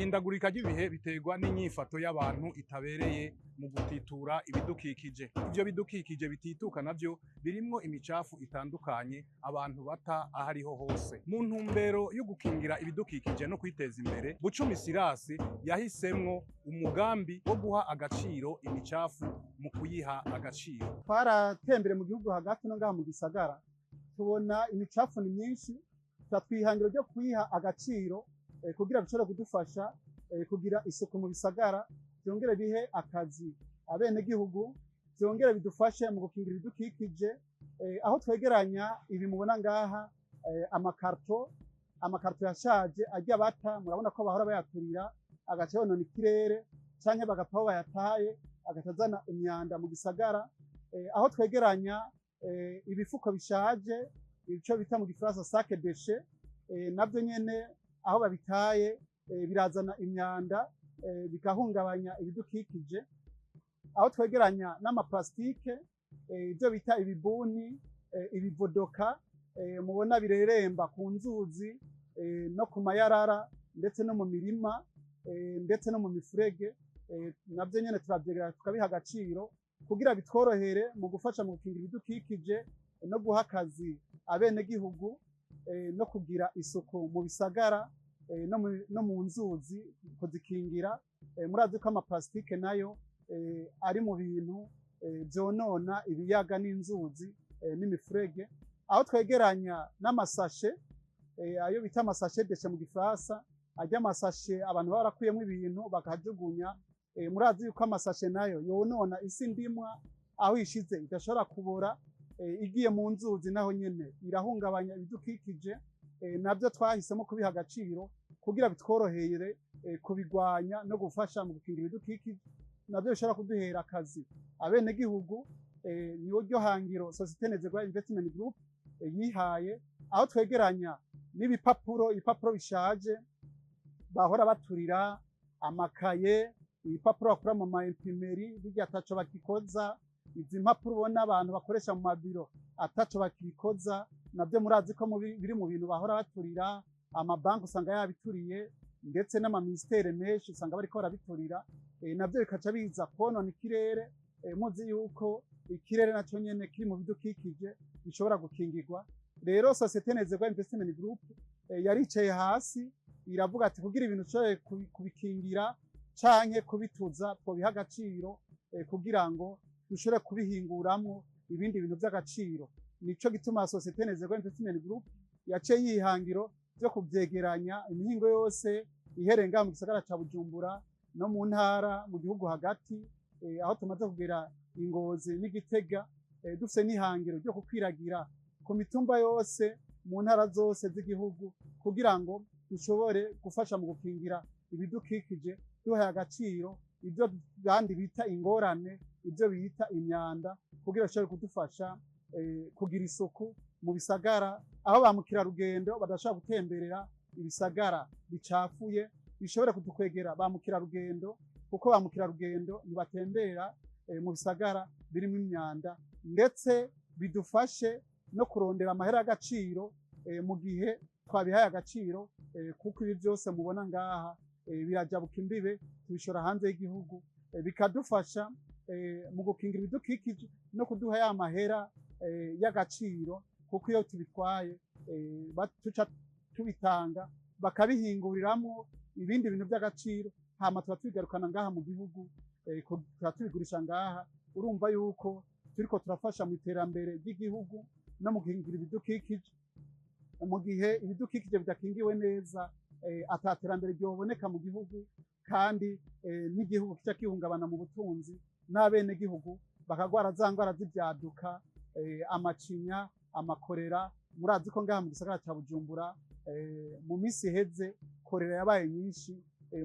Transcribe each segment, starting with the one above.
Ihindagurika ry'ibihe biterwa n'inyifato y'abantu itabereye mu gutitura ibidukikije. Ivyo bidukikije bitituka navyo birimwo imicafu itandukanye abantu bata ahariho hose. Mu ntumbero yo gukingira ibidukikije no kwiteza imbere, Bucumi Sirasi yahisemwo umugambi wo guha agaciro imicafu mu kuyiha agaciro. Twaratembere mu gihugu hagati no ngaha mu gisagara, tubona imicafu ni myinshi, twihangira ryo kuyiha agaciro kugira bishobore kudufasha kugira isuku mu bisagara, byongere bihe akazi abenegihugu, byongere bidufashe mu gukingira ibidukikije. Aho twegeranya ibi mubona ngaha, amakarto yashaje ajya bata, murabona ko bahora bayaturira agaca yonona ikirere, canke bagapfa aho bayataye agatazana imyanda mu gisagara. Aho twegeranya ibifuko bishaje, ico bita mu gifaransa sac déchets, navyo nyene aho babitaye birazana imyanda, bigahungabanya ibidukikije. Aho twegeranya n'amaplastike, ibyo bita ibibuni, ibivodoka mubona bireremba ku nzuzi no ku mayarara, ndetse no mu mirima, ndetse no mu mifurege, navyo nyene turavyegera tukabiha agaciro kugira bitworohere mu gufasha mu gukingira ibidukikije no guha akazi abenegihugu, no kugira isuku mu bisagara, no mu nzuzi kuzikingira. Murazi ko amaplastike nayo ari mu bintu vyonona ibiyaga n'inzuzi n'imifurege. Aho twegeranya n'amasashe, ayo bita amasashe déchets mu gifaransa, ajya amasashe abantu baba barakuyemwo ibintu bakajugunya. Murazi yuko amasashe nayo yonona isi ndimwa, aho ishize idashobora kubora, igiye mu nzuzi naho nyene irahungabanya ibidukikije. Navyo twahisemo kubiha agaciro kugira bitworohere kubigwanya no gufasha mu gukingira ibidukikije, navyo bishobora kuduhera akazi abenegihugu. Niwo ryo hangiro Société Nezerwa Investment Group yihaye. Aho twegeranya n'ibipapuro, ibipapuro bishaje bahora baturira, amakaye, ibipapuro bakura mu ma imprimerie bijya ataco bakikoza, izi mpapuro ubona abantu bakoresha mu mabiro ataco bakibikoza, navyo murazi ko biri mu bintu bahora baturira. Amabanki usanga yabituriye, ndetse n'amaministere menshi usanga bariko barabiturira, navyo bikaca biza konona ikirere. Muzi yuko ikirere naco nyene kiri mu bidukikije bishobora gukingirwa. Rero Société Nezerwa Investment Group yaricaye hasi iravuga ati kugira ibintu ushobore kubikingira canke kubituza, twobiha agaciro kugira ngo dushobore kubihinguramwo ibindi bintu vy'agaciro. Nico gituma Société Nezerwa Investment Group yaciye yihangiro vyo kuvyegeranya imihingo yose ihereye ngaha mu gisagara ca Bujumbura no mu ntara, mu gihugu hagati, aho tumaze kugera Ingozi n'Igitega, dufise n'ihangiro ryo kukwiragira ku mitumba yose mu ntara zose z'igihugu, kugira ngo dushobore gufasha mu gukingira ibidukikije duhaye agaciro ibyo bandi bita ingorane, ibyo bita imyanda, kugira bishobore kudufasha kugira isuku mu bisagara, aho ba mukerarugendo badashobora gutemberera ibisagara bicafuye, bishobore kudukwegera ba mukerarugendo, kuko ba mukerarugendo ntibatembera mu bisagara birimo imyanda, ndetse bidufashe no kurondera amahera y'agaciro mu gihe twabihaye agaciro, kuko ibi byose mubona ngaha birajabuka imbibe, tubishora hanze y'igihugu, bikadufasha mu gukingira ibidukikije no kuduha ya mahera y'agaciro, kuko iyo tubitwaye tuca tubitanga bakabihinguriramwo ibindi bintu by'agaciro, hama tuba tubigarukana ngaha mu gihugu, tuba tubigurisha ngaha. Urumva yuko turiko turafasha mu iterambere ry'igihugu no mu gukingira ibidukikije. Mu gihe ibidukikije bidakingiwe neza, ata terambere ryoboneka mu gihugu, kandi n'igihugu kica gihungabana mu butunzi, n'abenegihugu bakagwara za ngwara z'ivyaduka, amacinya, amakorera. Murazi ko ngaha mu gisagara ca Bujumbura mu minsi iheze korera yabaye nyinshi.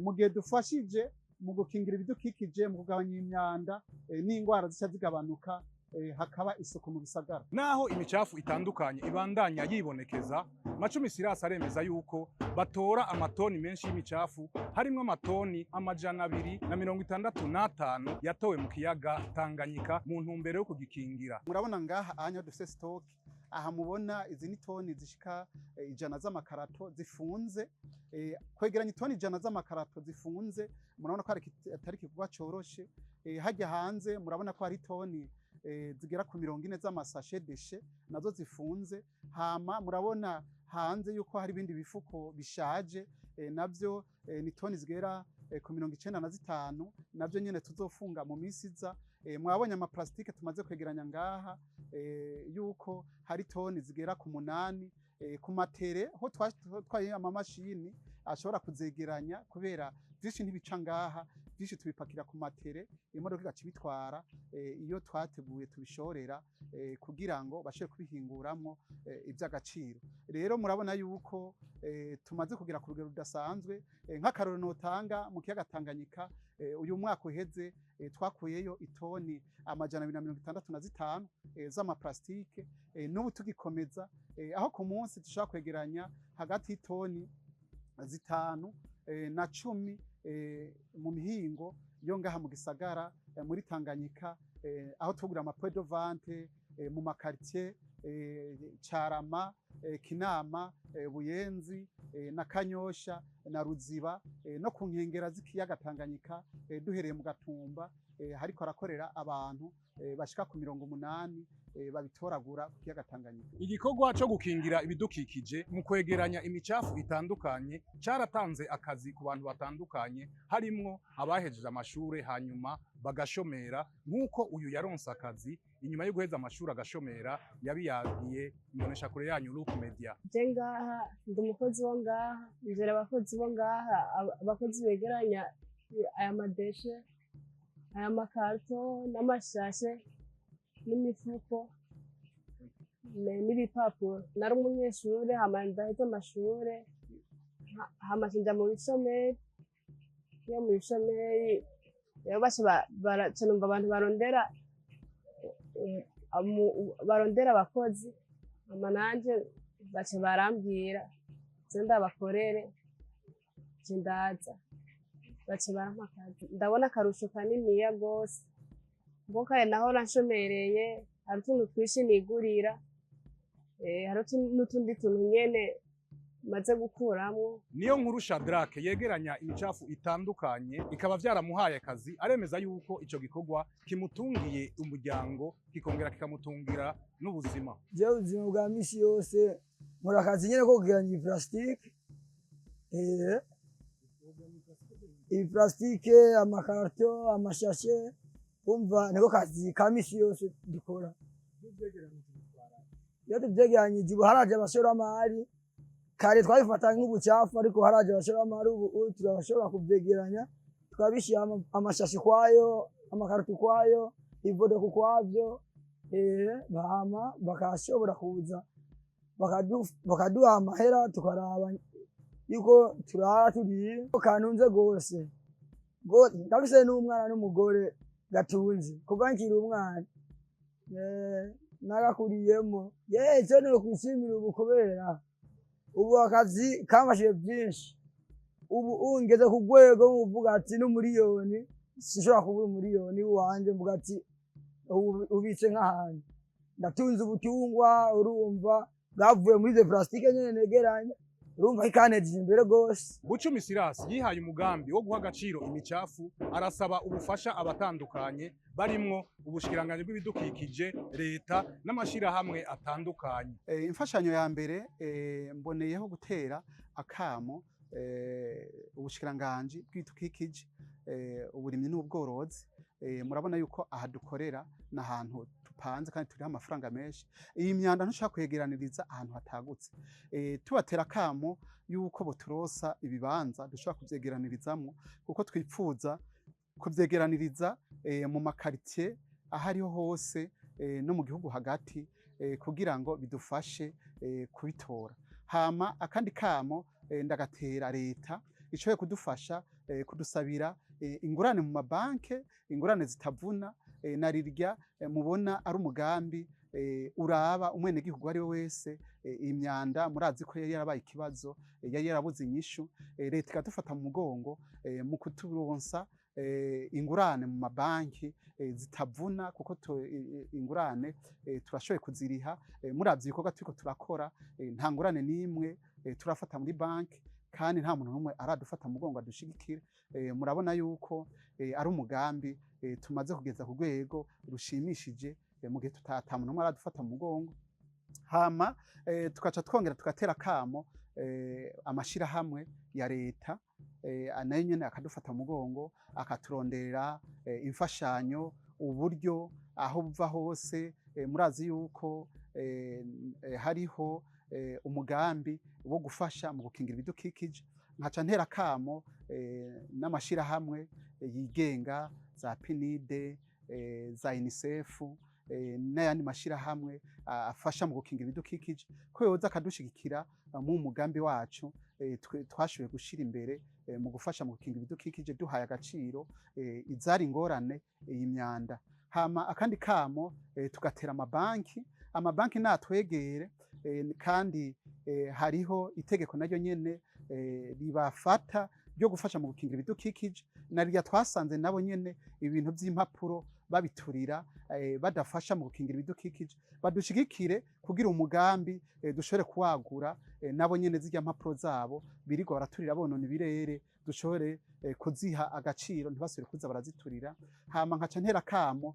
Mu gihe dufashije mu gukingira ibidukikije, mu kugabanya imyanda, n'ingwara zica zigabanuka, hakaba isuku mu bisagara. Naho imicafu itandukanye ibandanya yibonekeza, Macumi Sirasi aremeza yuko batora amatoni menshi y'imicafu, harimwo amatoni 265 yatowe mu kiyaga Tanganyika mu ntumbero yo kugikingira. Murabona ngaha anya dufise stock Aha mubona izi ni toni zishika 100 z'amakarato zifunze. Kwegeranya itoni 100 z'amakarato zifunze, murabona ko atari igikorwa coroshe. Hajya hanze murabona ko hari toni zigera ku 40 z'amasashe déchets nazo zifunze. Hama murabona hanze yuko hari ibindi bifuko bishaje, navyo ni toni zigera ku 95, navyo nyene tuzofunga mu minsi iza. Mwabonye amaplastike tumaze kwegeranya ngaha, yuko hari toni zigera ku 8. Ku matere ho twaye amamashini ashobora kuzegeranya, kubera vyinshi ntibica ngaha, vyinshi tubipakira ku matere, imodoka igaca ibitwara iyo twateguye tubishorera, kugira ngo bashobore kubihinguramwo ivy'agaciro. Rero murabona yuko tumaze kugera ku rugero rudasanzwe. Nk'akarorero notanga, mu kiyaga Tanganyika, uyu mwaka uheze twakuyeyo itoni 265 z'amaplastike. N'ubu tugikomeza, aho ku munsi dushobora kwegeranya hagati y'itoni 5 na 10 mu mihingo yo ngaha mu gisagara, muri Tanganyika, aho tugura ama point de vente mu ma quartier Carama, Kinama, Buyenzi na Kanyosha na Ruziba, no ku nkengera z'ikiyaga Tanganyika, duhereye mu Gatumba, hariko harakorera abantu bashika ku 80 babitoragura ku kiyaga Tanganyika. Igikorwa co gukingira ibidukikije mu kwegeranya imicafu itandukanye caratanze akazi ku bantu batandukanye, harimwo abahejeje amashure hanyuma bagashomera, nk'uko uyu yaronse akazi inyuma yo guheza amashuri agashomera yabiyagiye imboneshakure yanyu Look Media. Je ngaha ndi umukozi wo ngaha, nzera abakozi bo ngaha, abakozi begeranya aya ma déchets, aya makarto n'amashashe n'imifuko n'ibipapuro. Nari umunyeshure, hama ndaheza amashure, hama nja mu bishomeri. Iyo mu bishomeri rero baca baraca numva abantu barondera abakozi, hama nanje baca barambwira ze ndabakorere, nce ndaza, baca barampa akazi. Ndabona akarusho kaniniya gose, kuko kare nahora nshomereye, hari utuntu twinshi nigurira, hari n'utundi tuntu nyene maze gukuramwo. Niyo nkuru Shadrack yegeranya imicafu itandukanye, ikaba vyaramuhaye akazi, aremeza yuko ico gikorwa kimutungiye umuryango, kikongera kikamutungira n'ubuzima. Jewe ubuzima bwa misi yose nkora akazi nyene ko kugeranya ibiplastike, ibiplastike, amakarto, amashashe, umva niko kazi ka misi yose dukora. Iyo tuvyegeranyije, ubu haraje abashoramari. Kare twabifata nk'ubucafu, ariko haraje abashoramari, ubu turashobora kuvyegeranya tukabishira amashashi ukwayo, amakarito ukwayo, ibodoko ukwavyo, hama bakashobora kuza bakaduha amahera, tukaraba yuko turara turiye. Kantunze gose. Ndafise n'umwana n'umugore gatunze kuva nkiri umwana, nagakuriyemo. Ico nokwishimira ubu, kubera ubu akazi kamfashije vyinshi, ubu ngeze ku rwego nkuvuga ati n'umuriyoni sinshobora kubura umuriyoni wanje, mvuga ati ubu ubitse nk'ahantu ndatunze ubutungwa, urumva bwavuye muri izo plastique nyene negeranya, urumva ikanejeje imbere gose. Bucumi Silas yihaye umugambi wo guha agaciro imicafu, arasaba ubufasha abatandukanye, barimwo ubushikiranganji bw'ibidukikije, leta n'amashirahamwe atandukanye. Imfashanyo ya mbere, mboneyeho gutera akamo ubushikiranganji bw'ibidukikije, uburimyi n'ubworozi. Murabona yuko aha dukorera ni ahantu tupanze kandi turiho amafaranga menshi. Iyi myanda ntushobora kuyegeraniriza ahantu hatagutse. Tubatera akamo yuko boturosa ibibanza dushobora kuvyegeranirizamwo, kuko twipfuza kuvyegeraniriza mu ma quartier aho ariho hose, no mu gihugu hagati, kugira ngo bidufashe kubitora. Hama akandi kamo ndagatera leta ishoboye kudufasha, kudusabira ingurane mu mabanke, ingurane zitavuna, na rirya mubona ari umugambi uraba umwenegihugu ari we wese. Imyanda murazi ko yari yarabaye ikibazo, yari yarabuze inyishu. Leta ikadufata mu mugongo mu kuturonsa ingurane mu mabanki zitavuna, kuko ingurane turashoboye kuziriha. Muravye ibikorwa turiko turakora, nta ngurane n'imwe turafata muri banki, kandi nta muntu n'umwe aradufata mu mugongo adushigikire. Murabona yuko ari umugambi tumaze kugeza ku rwego rushimishije, mu gihe ata muntu n'umwe aradufata mu mugongo. Hama tugaca twongera tugatera kamo amashirahamwe ya leta, nayo nyene akadufata mu mugongo, akaturonderera imfashanyo, uburyo aho buva hose. Murazi yuko hariho umugambi wo gufasha mu gukingira ibidukikije. Nkaca ntera kamo n'amashirahamwe yigenga, za PNUD, za UNICEF, n'ayandi mashirahamwe afasha mu gukingira ibidukikije, ko yoza akadushigikira mu mugambi wacu twashoboye gushira imbere mu gufasha mu gukingira ibidukikije, duhaye agaciro izari ingorane, iyi myanda. Hama akandi kamo tugatera amabanki natwegere, kandi hariho itegeko naryo nyene ribafata ryo gufasha mu gukingira ibidukikije. Narirya twasanze nabo nyene ibintu vy'impapuro babiturira, badafasha mu gukingira ibidukikije. Badushigikire kugira umugambi dushobore kuwagura, nabo nyene zirya mpapuro zabo birirwa baraturira bonona ibirere, dushobore kuziha agaciro, ntibasubire kuza baraziturira. Hama nkaca ntera kamo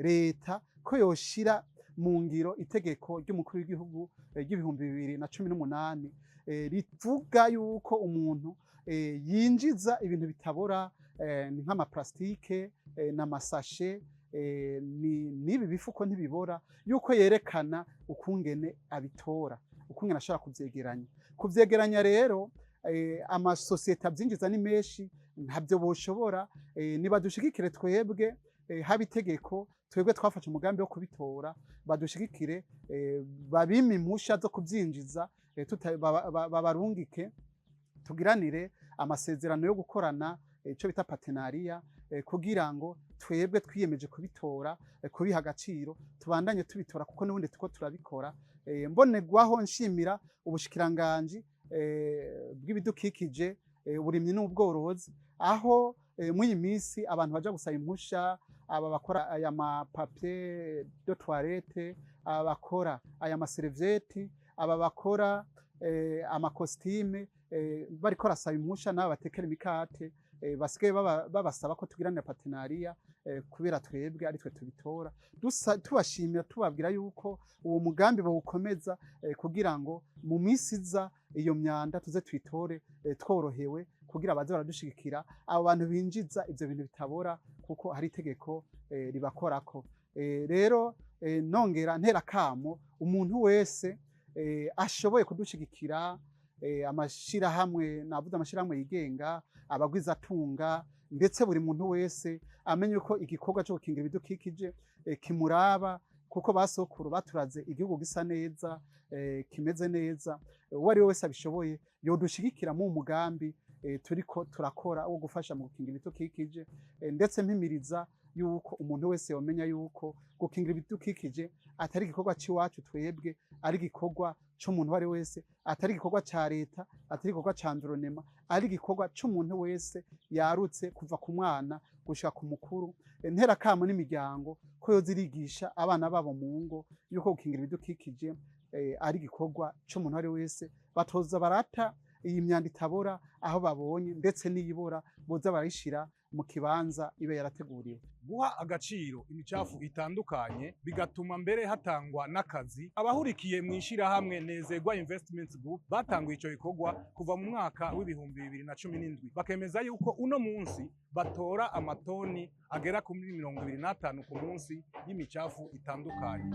leta ko yoshira mu ngiro itegeko ry'umukuru w'igihugu ry'ibihumbi 2018, rivuga yuko umuntu yinjiza ibintu bitabora, ni nk'amaplastike n'amasashe, n'ibi bifuko ntibibora, yuko yerekana ukungene abitora, ukungene ashobora kuvyegeranya. Kuvyegeranya rero, amasosiyete avyinjiza ni menshi, ntabyo boshobora. Nibadushigikire twebwe, haba itegeko, twebwe twafashe umugambi wo kubitora, badushigikire, babime impusha zo kuvyinjiza, babarungike, tugiranire amasezerano yo gukorana, ico bita partenariat, kugira ngo twebwe twiyemeje kubitora, kubiha agaciro, tubandanye tubitora, kuko n'ubundi tuko turabikora. Mbonerwaho nshimira ubushikiranganji bw'ibidukikije, uburimyi n'ubworozi, aho muri iyi minsi abantu baja gusaba impusha, aba bakora aya ma papier de toilette, aba bakora aya ma serviettes, aba bakora amakositime, bariko barasaba impusha, n'aba batekera imikate, basigaye babasaba ko tugiranira partenariat, kubera twebwe ari twe tubitora. Tubashimira, tubabwira yuko uwo mugambi bawukomeza, kugira ngo mu minsi iza iyo myanda tuze tuyitore tworohewe, kugira baze baradushigikira abo bantu binjiza ivyo bintu bitabora, kuko hari itegeko ribakorako. Rero nongera ntera kamo umuntu wese ashoboye kudushigikira, amashirahamwe, navuze amashirahamwe yigenga, abagwizatunga, ndetse buri muntu wese amenye ko igikorwa cyo gukingira ibidukikije kimuraba, kuko basokuru baturaze igihugu gisa neza, kimeze neza. Uwo ari we wese abishoboye yodushigikira mu mugambi turiko turakora wo gufasha mu gukingira ibidukikije, ndetse mpimiriza yuko umuntu wese yomenya yuko gukingira ibidukikije atari igikorwa c'iwacu twebwe, ari igikorwa c'umuntu uwo ari wese, atari igikorwa ca leta, atari igikorwa ca environnement, ari igikorwa c'umuntu wese yarutse, kuva ku mwana gushika ku mukuru. Ntera kamo n'imiryango ko yoza irigisha abana babo mu ngo yuko gukingira ibidukikije ari igikorwa c'umuntu uwo ari wese, batoza barata iyi myanda itabora aho babonye, ndetse n'iyibora boza barayishira mu kibanza ibe yarateguriwe. Guha agaciro imicafu itandukanye bigatuma mbere hatangwa n'akazi. Abahurikiye mu ishirahamwe Nezerwa Investment Group batanguye ico gikorwa kuva mu mwaka w'ibihumbi 2017, bakemeza yuko uno munsi batora amatoni agera kuri 25 ku munsi y'imicafu itandukanye.